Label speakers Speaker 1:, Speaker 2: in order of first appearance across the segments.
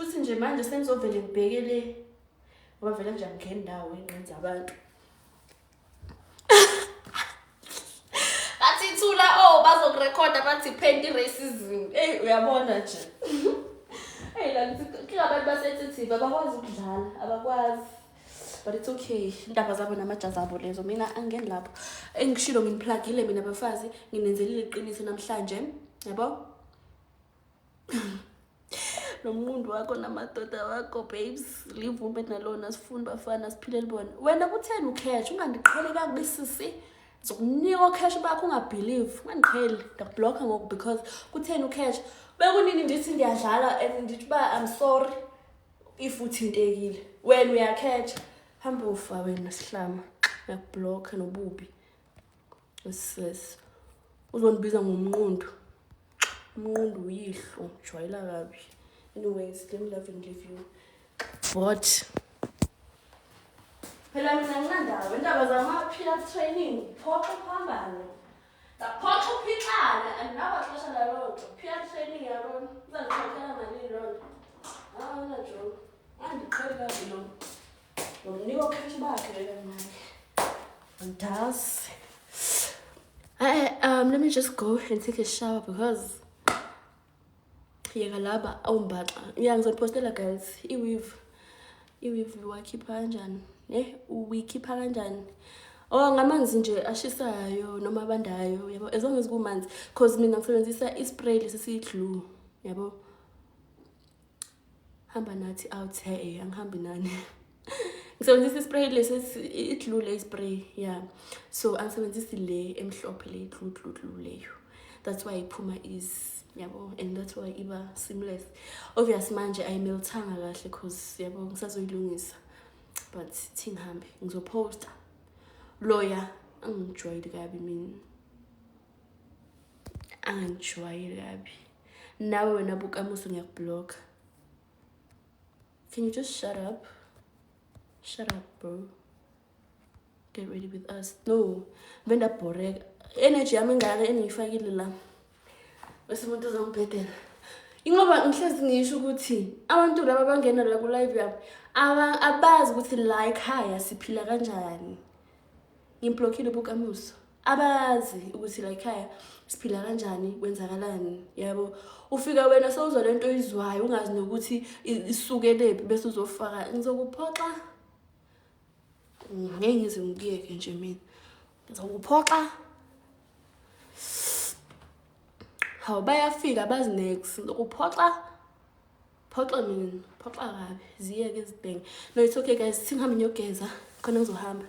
Speaker 1: Futhi nje manje sengizovele ngibhekele ngoba vele nje angingeni ndawo ey'nqeni zabantu. Bathi thula, oh, bazokurekhoda, bathi paint i-racism. Eyi, uyabona nje. Eyi, la ngithi abantu basensitive, abakwazi ukudlala, abakwazi. But it's okay, indaba zabo namajazi abo lezo, mina angingeni lapho. Engishilo, nginiplagile mina bafazi, nginenzelile iqiniso namhlanje, yabo. Lo muntu wakho namadoda wakho, babes, livume nalona, sifuni bafana siphilele bona. Wena kutheni u-cash ungandiqheli kakubi, sisi? Ngizokunika o-cash bakho, unga-believe, ungandiqheli, ndiyaku-blocka ngoku because kutheni u-cash? Bekunini ndithi ndiyadlala and ndithi uba I'm sorry if uthintekile. Wena uyakhetha. Hamba ufa wena sihlama. Ngiyaku-blocka nobubi. Sis. Uzondibiza ngomnqundu. Umnqundu uyihlo, jwayela kabi. Anyways, let me love and leave you. But phela mina nginandawo indaba zama-peer training, phoxa uphambane. Ndaphoxa uphixana, andinabaxesha laloo nto. Peer training yabona, uzandikhokhela malini loo nto? Awuna jo. Andiqheli kabi lo. Ngomnika o-cash bakhe ke manje. Andazi. Let me just go and take a shower because yeka laba awumbaxa. Yeah, ngizonipostela guys i-weave. I-weave wakhipha kanjani? Eh, uyikhipha kanjani? Oh, ngamanzi nje ashisayo noma abandayo, yabo, as long as kumanzi, 'cause mina ngisebenzisa i-spray lesi siyi-glue, yabo. Hamba nathi out, hey, angihambi nani. Ngisebenzisa i-spray lesi, i-glue le spray, yeah. So angisebenzisi le emhlophe, le glue glue glue leyo. That's why iphuma easy, yabo, and that's why iba seamless. Obvious manje ayimelthanga kahle 'cause, yabo, ngisazoyilungisa. But thi ngihambe ngizoposta. Loya angijwayeli kabi mina. Angijwayeli kabi. Nawe wena bukamuso, ngiyaku-blocka. Can you just shut up? Shut up, bro. Get ready with us. No, bendabhoreka. Energy yami engaka engiyifakile la. Bese umuntu uzongibhedela. Ingoba ngihlezi ngisho ukuthi abantu laba abangena la ku live yami abazi ukuthi la ekhaya siphila kanjani. Ngim-blockile bukamuso. Abazi ukuthi la ekhaya siphila kanjani, kwenzakalani, yabo. Ufika wena sewuzwa lento oyizwayo, ungazi nokuthi isukelephi, bese uzofaka, ngizokuphoxa. Ngeke ngize ngikuyeke nje mina. Ngizokuphoxa. Hawu, bayafika bazi next, ngizokuphoxa. Phoxa mina, phoxa kabi, ziyeke izibhenge. No, it's okay guys, singihambe ngiyogeza, khona ngizohamba.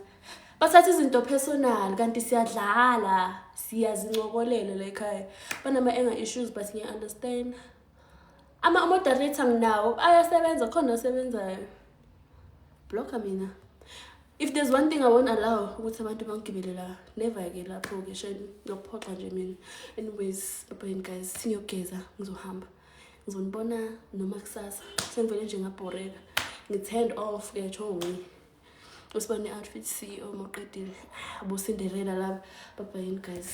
Speaker 1: Bathatha izinto personal kanti siyadlala, siyazincokolela la ekhaya. Banama anger issues, but ngiya-understand. Ama-moderator nginawo ayasebenza, khona asebenzayo. Blocka mina. If there's one thing I won't allow, ukuthi abantu bangigibele la. Never ke lapho ke shame, ngiyokuphoxa nje mina. Anyways, bye guys, singiyogeza, ngizohamba. Ngizonibona noma kusasa. Sengivele nje ngabhoreka. Ngi-turned off ke chomi. Usibone outfit CEO mawuqedile. Abo Cinderella laba. Bye bye guys.